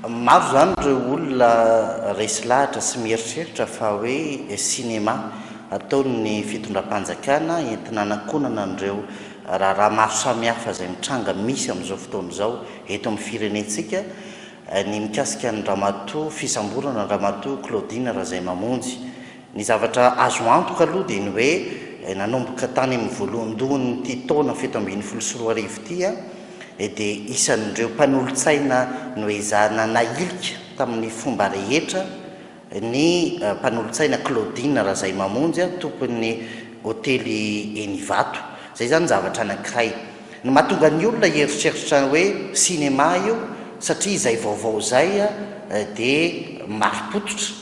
Maro izany ireo olona resy lahatra sy mieritreritra fa hoe sinema ataon'ny fitondram-panjakana entina hanakonana an'ireo raharaha maro samihafa izay mitranga misy amin'izao fotoana izao eto amin'ny firenentsika ny mikasika ny ramatoa fisamborana an-dRamatoa Claudine Razaimamonjy. Ny zavatra azo antoka aloha dia ny hoe nanomboka tany amin'ny voalohandohan'ity taona 2017 ity dia isan'ireo mpanolotsaina noezahana nahilika tamin'ny fomba rehetra ny mpanolotsaina Claudine Razaimamonjy, tompon'ny hotely eny Ivato. Izay izany zavatra anankiray. Ny mahatonga ny olona hieritreritra hoe sinema io satria izay vaovao izay dia marim-pototra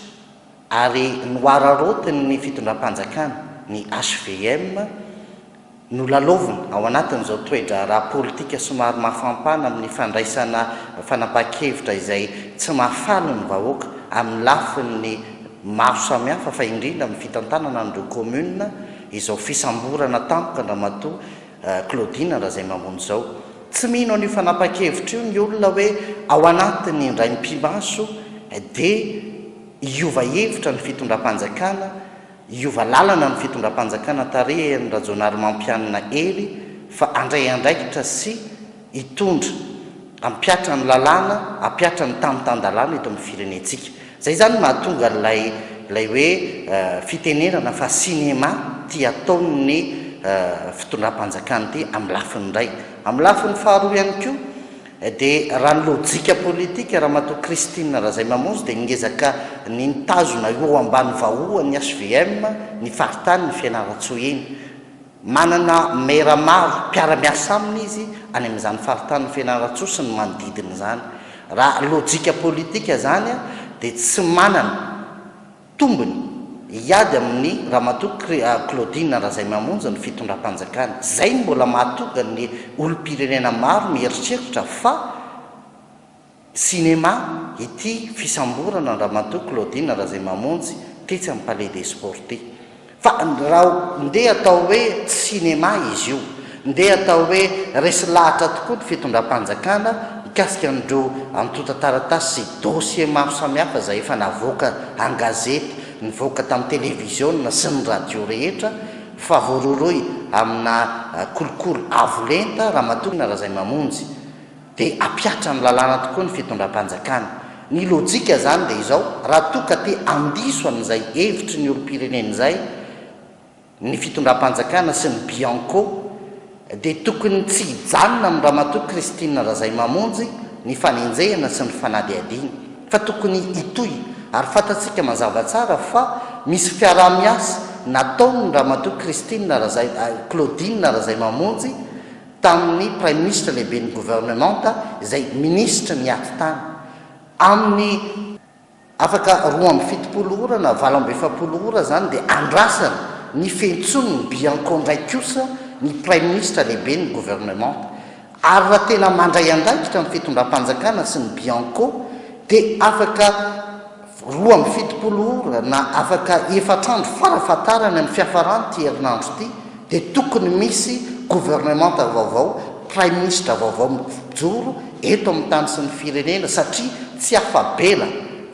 ary noararaotin'ny fitondram-panjakana, ny hvm, nolalaovina ao anatin'izao toe-draharaha politika somary mafampana amin'ny fandraisana fanapahan-kevitra izay tsy mahafaly ny vahoaka amin'ny lafiny maro samihafa fa indrindra amin'ny fitantanana an'ireo commune izao fisamborana tampoka an-dRamatoa Claudine Razaimamonjy izao. Tsy mino an'io fanapahan-kevitra io ny olona hoe ao anatin'ny indray mipi-maso dia hiova hevitra ny fitondram-panjakana, hiova lalana ny fitondram-panjakana tarihin'i Rajaonarimampianina Hery fa handray andraikitra sy hitondra, hampihatra ny lalàna, hampihatra ny tany tan-dalàna eto amin'ny firenentsika. Izay izany no mahatonga ilay ilay hoe fitenenana fa cinéma ity ataon'ny fitondram-panjakana ity amin'ny lafiny iray. Amin'ny lafiny faharoa ihany koa dia raha ny lojika politika Ramatoa Christine Razaimamonjy dia niezaka ny nitazona eo ambany vahoan'ny hvm ny faritanin'i Fianarantsoa iny. Manana maire maro mpiara-miasa aminy izy any amin'izany faritanin'i Fianarantsoa sy ny manodidina izany. Raha lojika politika izany dia tsy manana tombony hiady amin'ny Ramatoa Claudine Razaimamonjy ny fitondram-panjakana. Izay no mbola mahatonga ny olom-pirenena maro mieritreritra fa Cinéma ity fisamborana an-dRamatoa Claudine Razaimamonjy tetsy amin'ny Palais des Sports ity. Fa raha ndeha atao hoe cinéma izy io, ndeha atao hoe resy lahatra tokoa ny fitondram-panjakana mikasika an'ireo antontan-taratasy sy dossier maro samihafa izay efa navoaka an-gazety, nivoaka tamin'ny televiziona sy ny radio rehetra fa voarohirohy amina kolikoly avo lenta Ramatoa Razaimamonjy. Dia hampihatra ny lalàna tokoa ny fitondram-panjakana. Ny lojika izany dia izao, raha toa ka te handiso an'izay hevitry ny olom-pirenena izay ny fitondram-panjakana sy ny Bianco dia tokony tsy hijanona amin'i Ramatoa Christine Razaimamonjy ny fanenjehana sy ny fanadihadiana fa tokony hitohy ary fantatsika mazava tsara fa misy fiaraha-miasa nataon'ny Ramatoa Christine Razai Claudine Razaimamonjy tamin'ny Praiminisitra lehiben'ny governemanta izay minisitry ny atitany. Amin'ny afaka 72 ora na 48 ora izany dia andrasana ny fiantsoan'ny Bianco indray kosa ny Praiminisitra lehiben'ny governemanta. Ary raha tena mandray andraikitra ny fitondram-panjakana sy ny Bianco dia afaka 72 ora na afaka efatr'andro farafahatarany amin'ny fiafaran'ity herinandro ity dia tokony misy governemanta vaovao, praiminisitra vaovao mijoro eto amin'ny tany sy ny firenena satria tsy afa-bela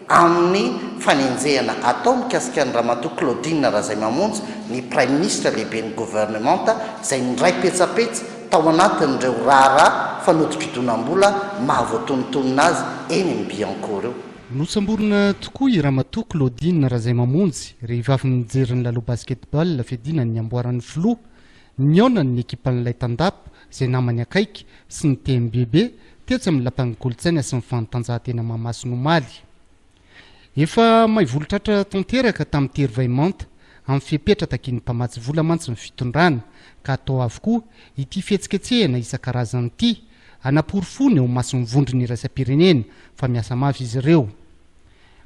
amin'ny fanenjehana atao mikasika an'i Ramatoa Claudine Razaimamonjy ny praiminisitra lehiben'ny governemanta izay niray petsapetsa tao anatin'ireo raharaha fanodikodonam-bola mahavoatonontonona azy eny amin'ny Bianco ireo. Nosamborina tokoa i Ramatoa Claudine Razaimamonjy rehefa avy nijery ny lalao basket-ball fiadiana ny amboaran'ny filoha. Nihaona ny ekipan'ilay tandapa izay namany akaiky sy ny TMBB tetsy amin'ny Lapan'ny Kolontsaina sy ny Fanatanjahantena Mahamasina omaly. Efa may volotratra tanteraka tamin'ny tery vaimanta amin'ny fepetra takian'ny mpamatsy vola mantsy ny fitondrana ka atao avokoa ity fihetsiketsehana isan-karazany ity Hanaporofoana eo imason'ny vondrona iraisam-pirenena fa miasa mafy izy ireo.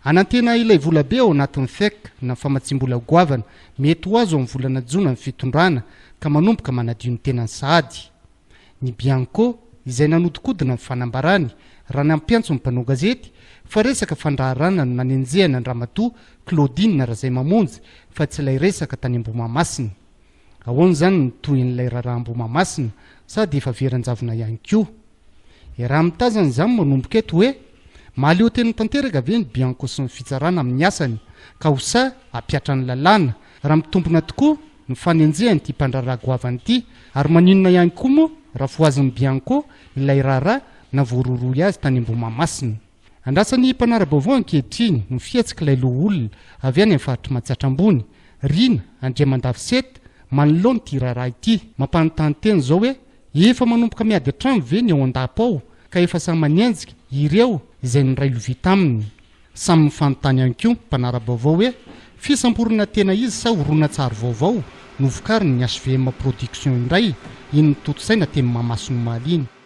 Hanantena ilay volabe ao anatin'ny FEC na famatsiam-bola goavana mety ho azo amin'ny volana jona ny fitondrana ka manomboka manadio ny tenany sahady. Ny Bianco izay nanodinkodina ny fanambarany raha nampiantso ny mpanao gazety fa resaka fandraharana no nanenjehana an-dRamatoa Claudine Razaimamonjy fa tsy ilay resaka tany Ambohimahamasina. Ahoana izany ny tohin'ilay raharaha Ambohimahamasina sa dia efa very an-javona ihany koa? Raha mitazana izany manomboka eto hoe mahaleo tena tanteraka ve ny Bianco sy ny fitsarana amin'ny asany ka ho sahy hampihatra ny lalàna raha mitombina tokoa ny fanenjehana ity mpandraharaha goavana ity ary maninona ihany koa moa raha fohazin'ny Bianco ilay raharaha na voarohirohy azy tany Ambohimahamasina. Andrasan'ny mpanara-baovao ankehitriny ny fihetsik'ilay loholona avy any amin'ny faritr'i Matsiatra Ambony, Rina Andriamandavy Seth, manoloana ity raharaha ity. Mampanontany tena izao hoe efa manomboka miady an-trano ve ny ao an-dapa ao ka efa samy manenjika ireo izay niray lovia taminy? Samy mifanontany ihany koa mpanara-baovao hoe fisamborana tena izy sa horonantsary vaovao novokarin'ny HVM Production indray iny notontosaina teny Mahamasina omaly iny.